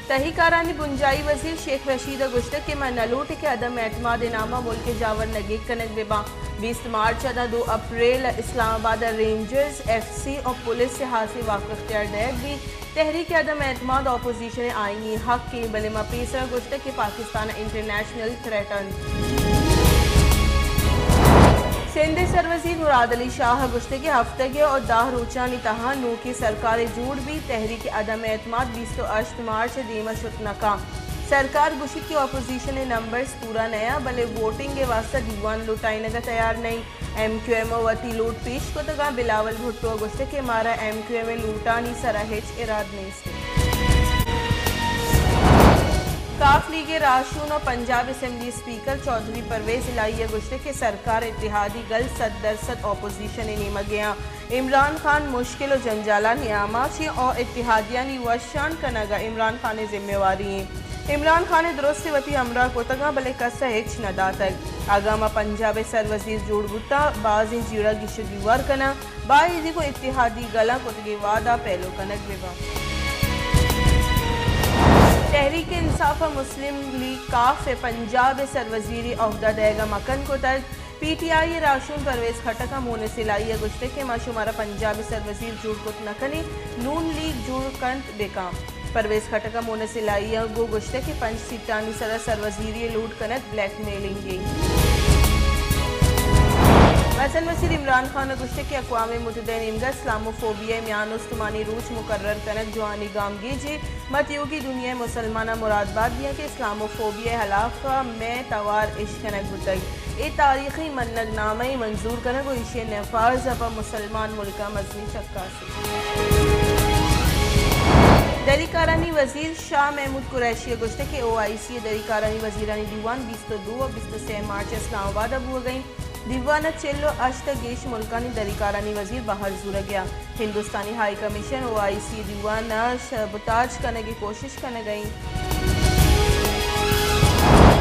تہی کارانی بنجاہی وزیر شیخ رشید ء گوشتگ کہ من نہ لوٹ کہ عدم اعتماد ء نام ء ملک ء جاور نگیگ کنگ بہ باں۔ بیست مارچ ء داں دو اپریل ء اسلام آباد ء رینجرز، ایف سی ء پولیس ء ہاسیں واک اختیار دئیگ بیت۔ تحریک عدم اعتماد اپوزیشن ء آئینی حق ایں، بلے ما پیسر ء گوشتگ کہ پاکستان ء انٹرنیشنل تھریٹ انت۔ سندھ ء سروزیر مراد علی شاہ ء گوشتگ کہ ہفتگے ء دہ روچانی تہا نوکیں سرکارے جوڑ بیت۔ تحریک عدم اعتماد بیست ء ہشت مارچ ء دیم ء شت نہ کنت۔ سرکار گوشیت کہ اپوزیشن ء نمبرز پورا نہ انت، بلے ووٹنگ ء واستہ دیوان لوٹائینگ ء تیار نہ انت۔ ایم کیو ایم ء وتی لوٹ پیش کتگ ء بلاول بھٹو ء گوشتگ کہ مارا ایم کیو ایم ء لوٹانی سرا ہچ اراد نیست۔ کاف لیگ ء راہشون ء پنجاب اسمبلی اسپیکر چوہدری پرویز الہی ء گوشتگ کہ سرکار اتحادی گل سد درسد اپوزیشن ء نیمگ ء انت۔ عمران خان مشکل ء جنجالانی آماچ انت ء اتحادیانی وشان کنگ ء عمران خان ء ذمہ واری انت۔ عمران خان ء درست وتی ہمراہ کتگ انت، بلے کس ء ہچ نہ داتگ۔ اگاں ما پنجاب ء سر وزیر جوڑ بوتاں، بازیں جیڑہ گیش ء گیوار کناں۔ بائدی گوں اتحادی گلاں کتگیں وعدہ پیلو کنگ بہ بنت۔ تحریک انصاف ء مسلم لیگ کاف ء پنجاب ء سروزیری عہدہ دئیگ ء مکن کتگ۔ پی ٹی آئی ء راہشون پرویز خٹک ء مونس الہی ء گوشتگ کہ ما شمارا پنجاب ء سروزیر جوڑ کت نہ کنیں، نون لیگ جوڑ کنت بہ کن۔ پرویز خٹک ء مونس الہی ء گوں گوشتگ کہ پنچ سیٹانی سرا سروزیری ء لوٹ کنگ بلیک میلنگے۔ مزن وزیر عمران خان ء گوشتگ کہ اقوام متحدہ ء نیمگ ء اسلاموفوبیا ء میان استمانی روچ مقرر کنگ جوانیں گامگیجے۔ ما تیوگیں دنیا ء مسلماناں مراد بات دیاں کہ اسلاموفوبیا ء ہلاپ ء مئے توار اش کنگ بوتگ۔ اے تاریخی منگ نامہ ء منظور کنگ ء ایشی ء نفاذ ء پہ مسلمان ملکاں مزنیں چکاسے۔ دری کارانی وزیر شاہ محمود قریشی ء گوشتگ کہ او آئی سی ء دری کارانی وزیرانی دیوان بیست ء دو ء بیست ء سے مارچ ء اسلام آباد ء بوھگ ء انت۔ دیوان ء چل ء ہشت ء گیش ملکانی دری کارانی وزیر بہر زورگ ء انت۔ ہندوستانی ہائی کمیشن او آئی سی دیوان ء سبوتاژ کنگ ء کوشش کنگ ء انت۔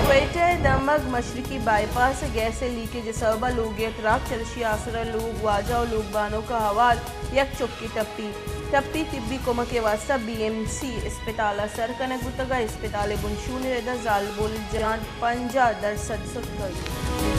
کوئٹہ ء دمگ مشرقی بائی پاس ء گیس ء لیکیج ء سبب ء لوگے ء تراک، چرشی ء آسر ء لوگ واجہ ء لوگ بانک ء ہوار یک چکے ٹپی۔ ٹپی طبی کمک ء واستہ بی ایم سی اسپتال ء سر کنگ بوتگ ء اسپتال ء بنشون ء رد ء زالبول جان پنجاہ درسد ستکگ۔